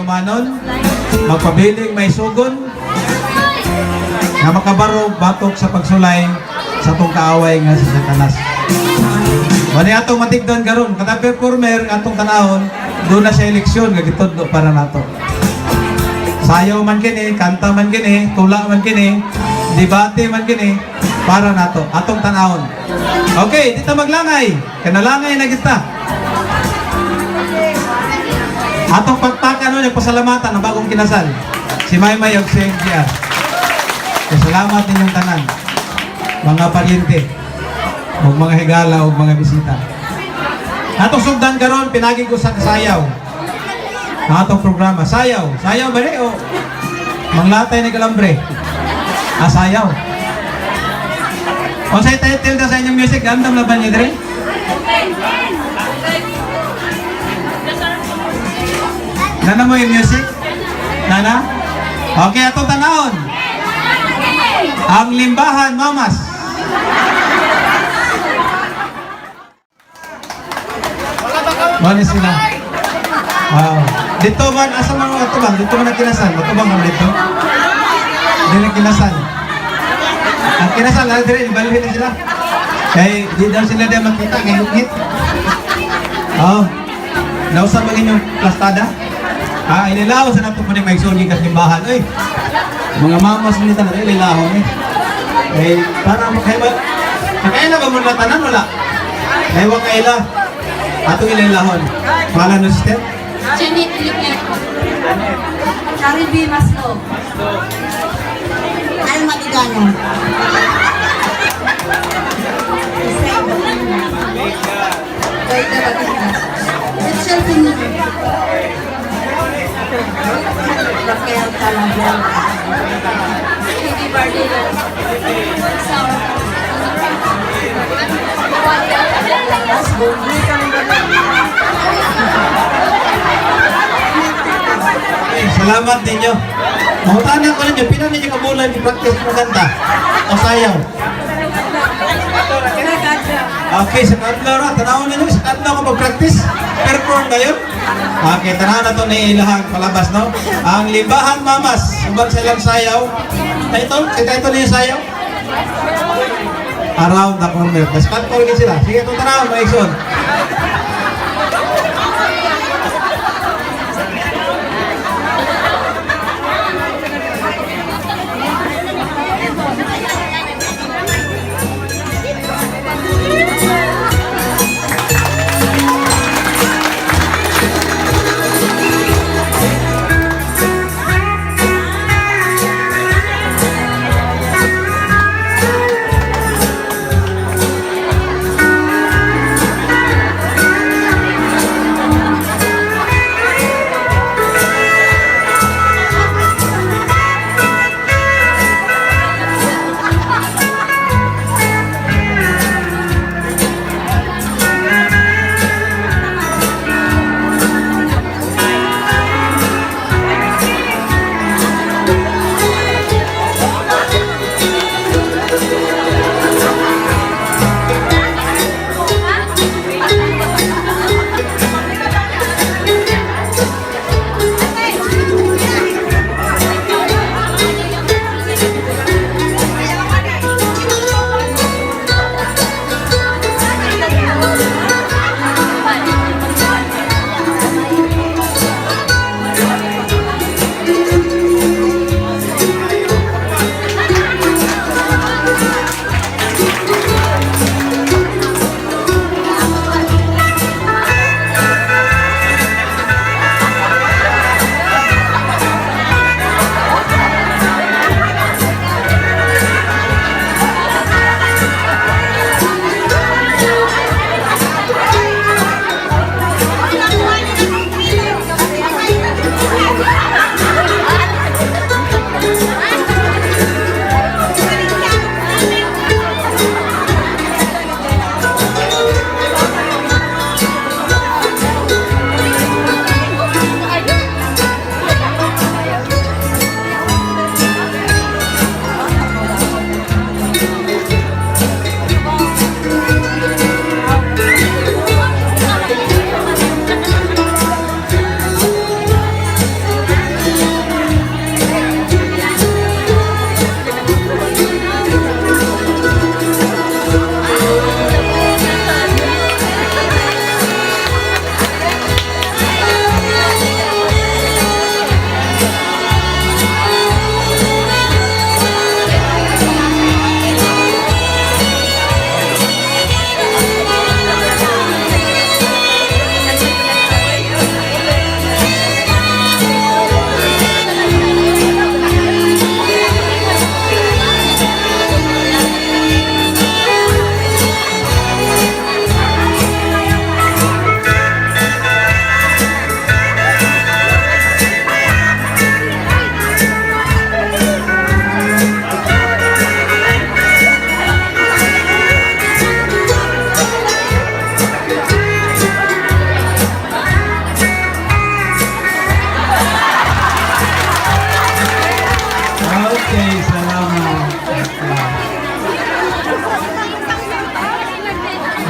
mahinumanon, magpabiling may sugon, nga makabarog batok sa pagsulay sa atong kaaway nga si Satanas. Mani atong matigdon karon, kada performer atong tanahon, doon na siya eleksyon nga gitudlo para nato. Sayaw man kini, kanta man kini, tula man kini, debate man kini, para nato, atong tanahon. Okay, di ta maglangay. Kanalangay na kita. Atong pagpakan no, pasalamatan ang bagong kinasal. Si Maymay ug si MGR. Salamat ninyong tanan. Mga paryente, ug mga higala ug mga bisita. Atong sugdan karon pinagi ko sa kasayaw. Ang atong programa, sayaw. Sayaw ba ni o manglatay ni kalambre? Ah, sayaw. Unsay title na sa inyong music? Andam na ba niyo dre? Nana mo yung music? Nana? Okay, atong tanahon. Ang Limbahan, mamas. Mali sila. Wow. Dito man, asa man ang atubang? Dito man ang kinasal. Atubang man dito. Dito ang kinasal. Ang kinasal, ah, dire, ibalhin na sila. Kay, di daw sila di makita, kay hukit. Oh. Nausa ba inyong plastada? Ah, ililaw sa nato po ni Mike Sorgi kas limbahan. Uy, mga mamas nito na ililaw eh. Eh, para makaiba. Nakaila ba mo na tanan? Wala. Ay, wa kaila. Atong ililahon. Pala no, sister? Janet Lipit. Karen B. Maslow. Alma Ligano. Gaida Batista. Rachel Pinino. Raquel Calabro. Katie Bardillo. Sarah. Eh, salamat ninyo. Mangutanan ko ninyo, pila ninyo kabulan i-practice mo kanta? O sayaw? Okay, sa kadlaw ra, tanawon ninyo, sa kadlaw ko mag-practice. Perform kayo. Okay, tanaw na to ni ilahang palabas, no? Ang Limbahan Mamas, uban sa ilang sayaw. Title? Kay title niyo sayaw? Around the Corner. Mas cut sila. Sige, itong tanaw, mga igsoon.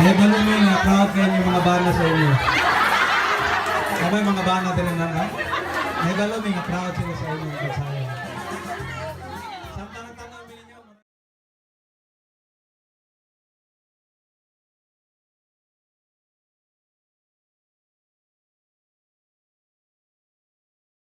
Nahibalo mi nga proud kayo yung mga bana sa inyo. Kamay mga bana din na, no? Nahibalo mi nga proud sila sa inyo. Pagsayaw.